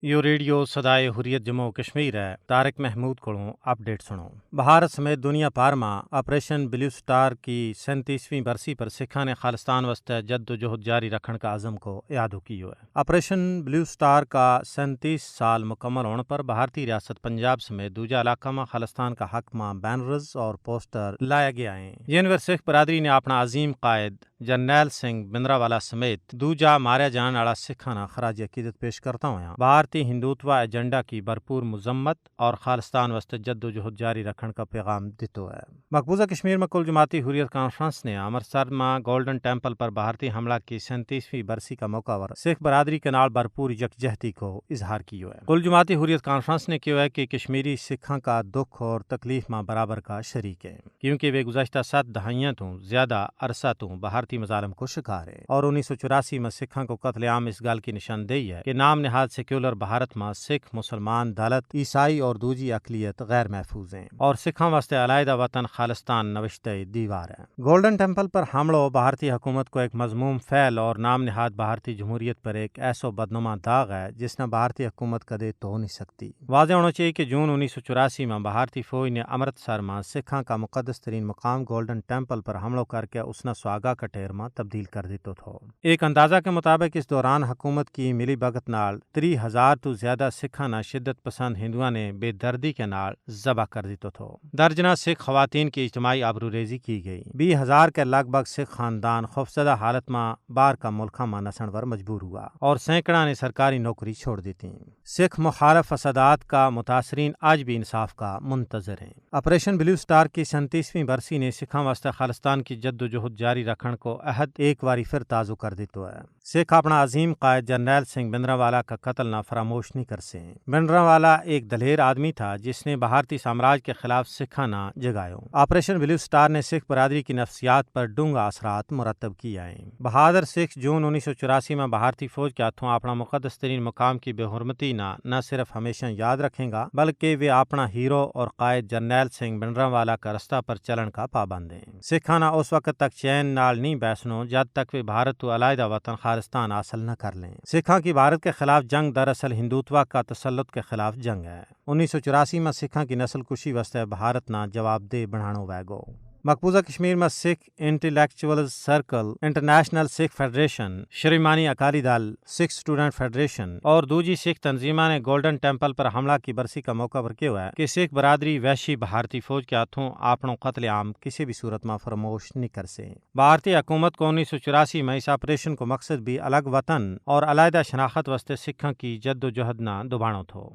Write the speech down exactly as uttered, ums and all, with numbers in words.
یوہ ریڈیو سدائے حریت جموں و کشمیر ہے۔ طارق محمود کولوں اپڈیٹ سنو۔ بھارت سمیت دنیا پار ما آپریشن بلیو سٹار کی سینتیسویں برسی پر سکھاں نے خالستان واسطے جد و جہد جاری رکھن کا عزم کو اعادو کیو ہے۔ آپریشن بلیو سٹار کا سینتیس سال مکمل ہون پر بھارتی ریاست پنجاب سمیت دوجا علاقہ ما خالستان کا حق ما بینرز اور پوسٹر لایا گیا ہیں۔ جن ور سکھ برادری نے اپنا عظیم قائد جرنیل سنگھ بندرا والا سمیت دوجا ماریا جان آڑا سکھاں نا خراج عقیدت پیش کرتا ہویا بھارتی ہندوتوا ایجنڈا کی بھرپور مذمت اور خالستان واسطے جد و جہد جاری رکھن کا پیغام دیتو ہے۔ مقبوضہ کشمیر ما کل جماعتی حریت کانفرنس نے امرتسر ما گولڈن ٹیمپل پر بھارتی حملہ کی سینتیسویں برسی کا موقع پر سکھ برادری کے نال بھرپور یکجہتی کو اظہار کیو ہے۔ کل جماعتی حریت کانفرنس نے کہیو ہے کہ کشمیری سکھاں کا دکھ اور تکلیف ما برابر کا شریک ہیں، کیونکہ ویہ گزشتہ ست دہائیاں توں زیادہ عرصہ توں بھارتی مظالم کو شکار ہیں اور انیس سو چوراسی ما سکھاں کو قتل عام اس گل کی نشاندہی ہے کہ نام نہاد سیکولر بھارت ما سکھ، مسلمان، دلت، عیسائی اور دوجی اقلیت غیر محفوظ ہیں اور سکھاں واسطے علیحدہ وطن خالستان نوشتہ دیوار ہے۔ گولڈن ٹیمپل پر حملو بھارتی حکومت کو ایک مذموم فعل اور نام نہاد بھارتی جمہوریت پر ایک ایسو بدنما داغ ہے جس نا بھارتی حکومت کدے تو نہیں سکتی۔ واضح ہونو چاہیے کہ جون انیس سو چوراسی ما بھارتی فوج نے امرتسر ما سکھاں کا مقدس ترین مقام گولڈن ٹیمپل پر حملو کر کے اس نا سواگا کا ٹیر ما تبدیل کر دیتو تھو۔ ایک اندازہ کے مطابق اس دوران حکومت کی ملی بھگت نال تری ہزار تو زیادہ سکھاں نا شدت پسند ہندوؤں نے بے دردی کے نال ذبح کر دیتو تھو۔ درجناں سکھ خواتین کی اجتماعی آبروریزی کی گئی۔ بیس ہزار کے لگ بھگ سکھ خاندان خوفزدہ حالت ما باہر کا ملکاں ما نسن پر مجبور ہوا اور سینکڑاں نے سرکاری نوکری چھوڑ دیتی۔ سکھ مخالف فسادات کا متاثرین آج بھی انصاف کا منتظر ہیں۔ آپریشن بلیو سٹار کی سینتیسویں برسی نے سکھاں واسطے خالستان کی جد و جہد جاری رکھن کو عہد ایک واری پھر تازو کر دیتو ہے۔ سکھ اپنا عظیم قائد جرنیل سنگھ بندرا والا کا قتل نا فراموش نہیں کر سے۔ بندرا والا ایک دلیر آدمی تھا جس نے بھارتی سامراج کے خلاف سکھاں نا جگایو۔ آپریشن بلیو سٹار نے سکھ برادری کی نفسیات پر ڈونگا اثرات مرتب کیا ہیں۔ بہادر سکھ جون انیس سو چوراسی ما بھارتی فوج کے ہتھوں اپنا مقدس ترین مقام کی بے حرمتی نا نہ صرف ہمیشہ یاد رکھیں گا بلکہ ویہ اپنا ہیرو اور قائد جرنیل سنگھ بندرا والا کا رستہ پر چلن کا پابند ہیں۔ سکھاں نا اس وقت تک چین نال نہیں بیسنو جد تک ویہ بھارت تو علیحدہ وطن خالستان حاصل نہ کر لیں۔ سکھاں کی بھارت کے خلاف جنگ دراصل ہندوتوا کا تسلط کے خلاف جنگ ہے۔ انیس سو چوراسی ما سکھاں کی نسل کشی واسطے بھارت نا جواب دہ بنانو ویگو۔ مقبوضہ کشمیر ما سکھ انٹلیکچوئل سرکل، انٹرنیشنل سکھ فیڈریشن، شریمانی اکالی دل، سکھ سٹوڈنٹ فیڈریشن اور دوجی سکھ تنظیماں نے گولڈن ٹیمپل پر حملہ کی برسی کا موقع پر کہیو ہے کہ سکھ برادری وحشی بھارتی فوج کے ہتھوں اپنو قتل عام کسی بھی صورت ما فراموش نہیں کر سے۔ بھارتی حکومت کو انیس سو چوراسی ما اس آپریشن کو مقصد بھی الگ وطن اور علیحدہ شناخت واسطے سکھاں کی جد و جہد نا دبانو تھو۔